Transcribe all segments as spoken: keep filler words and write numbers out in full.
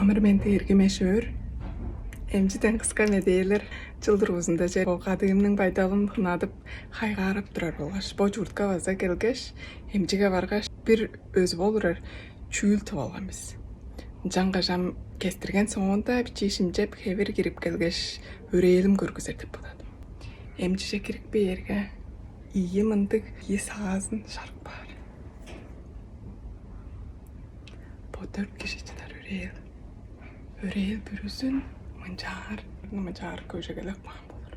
Амыр-менди, эргим эш-өөр. Эмчиден кыска медээлер. Чыл дургузунда че бо кадыымның байдалын хынадып, хайгаарап турар болгаш, бо чуртка база келгеш, эмчиге баргаш, бир өзүп олурар чүүл тып алган бис. Ынчангаш ам кестирген соонда бичии шимчеп, хевир кирип келгеш, өрээлим көргүзер деп бодадым. Эмчиже кирип бээрге, ийи мындыг, ийи саазын шарып каар. Бо дөрт кижи чыдар өрээл. Өрээл бүрүзүн мынчаар, мынчаар көжегелеп каан болур.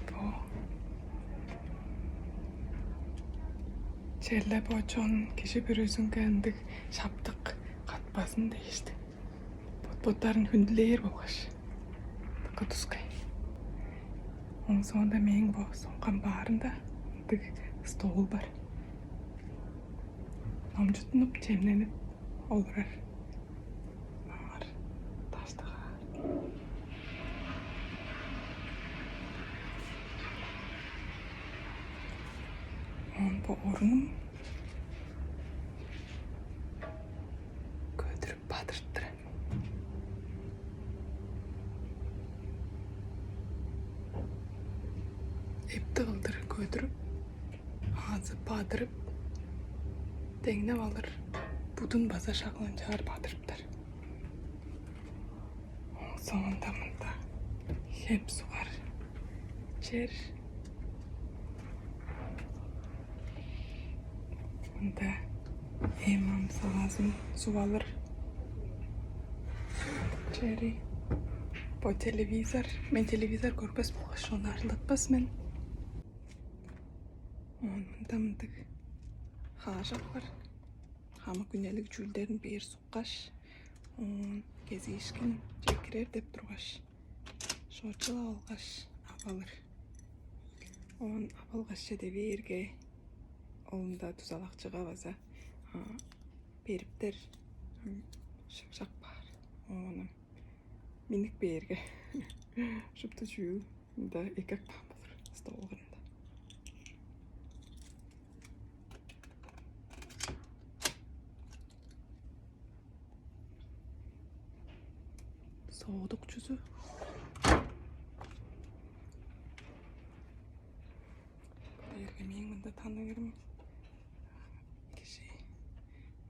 Бо черле бо чон кижи бүрүзүнге ындыг шаптык катпазын дээш-тир. Бот-боттарын хүндүлээр болгаш, дыка тускай. Ооң соонда мээң бо сумкам баарында ындыг стол бар. Номчуттунуп, чемненип олурар. Аар даштыгаар. Оон бо орунум көдүрүп бадырыптыр. Эптиг кылдыр көдүрүп, азы бадырып, деңнеп алыр. Будун база шак ынчаар бадырыптар. Ооң соонда мында хеп сугар чер. Мында эм-ам саазын суп алыр чери. Бо телевизор. Мен телевизор көрбес болгаш, ону ажылдатпас мен. Оон мында мындыг хаажак бар. Хамык үнелиг чүүлдерин бээр суккаш, оон кезиишкин чедирер деп тургаш, шоочулап алгаш, ап алыр. Оон ап алгаш чеде бээрге, ол ында дузалакчыга база, а, бериптер, м, шыгжап каар. Оон миннип бээрге, шупту чүүл мында эккеп каан болур, стол кырында. Соодукчузу. Бээрге мээң мында таныырым кижи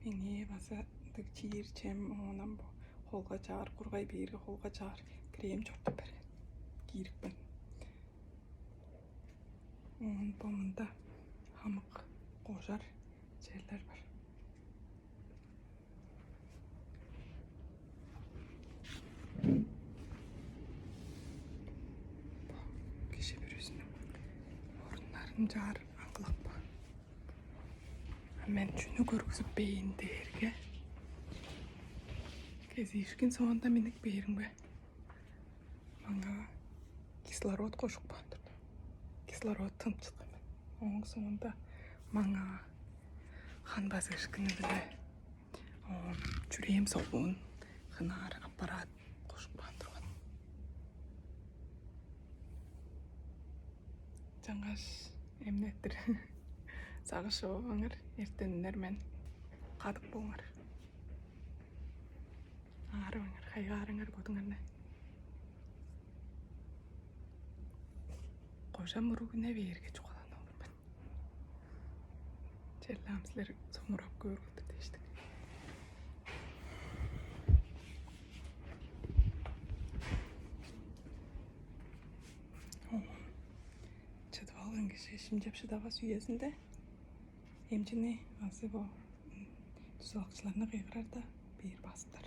меңээ база ындыг чиир чем, оон ам бо холга чаар кургай бээрге, холга чаар крем чорудуп берген. Киирипкен. Оон бо мында хамык кожар черлер бар. Бо кижи бүрүзүнүң оруннарын чаар аңгылап каан. А мен чүнү көргүзүп бээйн дээрге, кезиишкин соонда миннип бээримге, маңаа кислород кожуп каан турду. Кислород тынып чыткан мен. Ооң соонда маңаа хан базыышкыны-биле, оон чүрээм солуун хынаар аппарат кожуп каан турган. Ынчангаш эмнеттир сагыш човаваңар, эртенинер мен кадык болуңар. Аарываңар, хайгаарыңар бодуңарны. Кожа муруг үне бээрге чугаалаан олур мен. Черле ам силер сонуургап көөр кылдыр дээштиң. Оон чыдып алган кижи шимчеп шыдавас үезинде эмчини азы бо, м, дузалакчыларны кыйгырарда, бээр базыптар.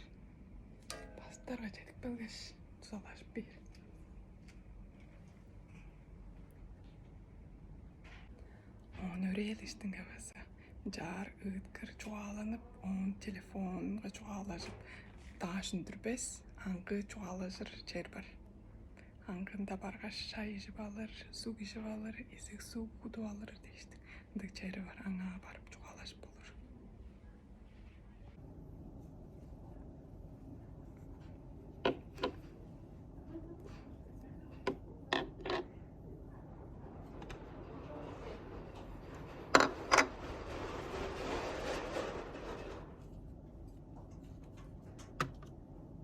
Базыптарга чедип келгеш, дузалажып бээр. Оон өрээл иштинге база ынчаар ыыткыр чугааланып, оон телефонга чугаалажып, дааш үндүрбес, аңгы чугаалажыр чер бар. Аңгында баргаш, чай ижип алыр, суг ижип алыр, изиг суг кудуп алыр дээштиң. Ындыг чери бар, аңаа барып чугаалажып болур.